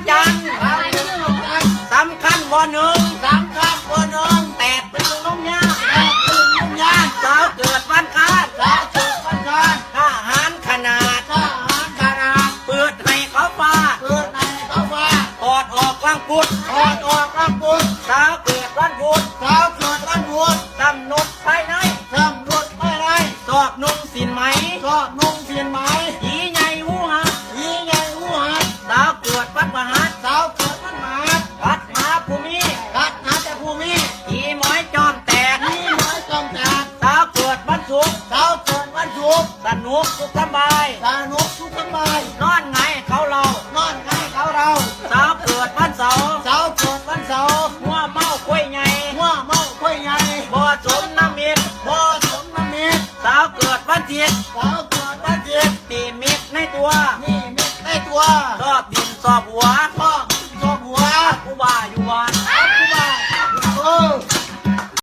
ຈັນ ສຳຄັນບໍ່ໜຶ່ງ ສຳຄັນບໍ່ໜຶ່ງ ແຕກຕື່ນນົມຍາ ແຕກຕື່ນນົມຍາ ສາວເກີດວັນຄານ ສາວເກີດວັນຄານ ທະຫານຂະໜາດ ທະຫານຂະໜາດ ເປີດໃຫ້ເຂົາຟາດ ເປີດໃຫ້ເຂົາຟາດ ຖອດອອກວັງພຸດ ຖອດອອກວັງພຸດ ສາວເກີດວັນພຸດ ສາວເກີດວັນພຸດ ກຳນົດພາຍໃນ ກຳນົດພາຍໃນ ຊອບນຸ່ງສິ້ນໄໝ ຊອບນຸ່ງສິ້ນໄໝ ຜີໃຫຍ່ຫູຫັກ ຜີໃຫຍ່ຫູຫັກ ສາວເກີດວັນພະຫັດ ສາວເກີດວັນພະຫັດ ຄັດຫາຜູ້ມີ ຄັດຫາແຕ່ຜູ້ມີ ຜີໝອຍຈອມແຕກ ຜີໝອຍຈອມແຕກ ສາວເກີດວັນສຸກ ສາວເກີດວັນສຸກ ສະໜຸກສຸກສຳບາຍ ສະໜຸກສຸກສຳບາຍ ນອນຫງາຍເຂົາເລົາ ນອນຫງາຍເຂົາເລົາ ສາວເກີດວັນເສົາ ສາວເກີດວັນເສົາ ງົວເມົາຄວາຍໃຫຍ່ ງົວເມົາຄວາຍໃຫຍ່ ບໍ່ສົມນຳມິດ ບໍ່ສົມນຳມິດ ສາວເກີດວັນທິດ ສາວເກີດວັນທິດ ມີມິດໃນຕົວ ມີມິດໃນຕົວ ຊອບດິນຊອບຫົວ ຊອບດິນຊອບຫົວ ຄູບາຢູ່ວັດ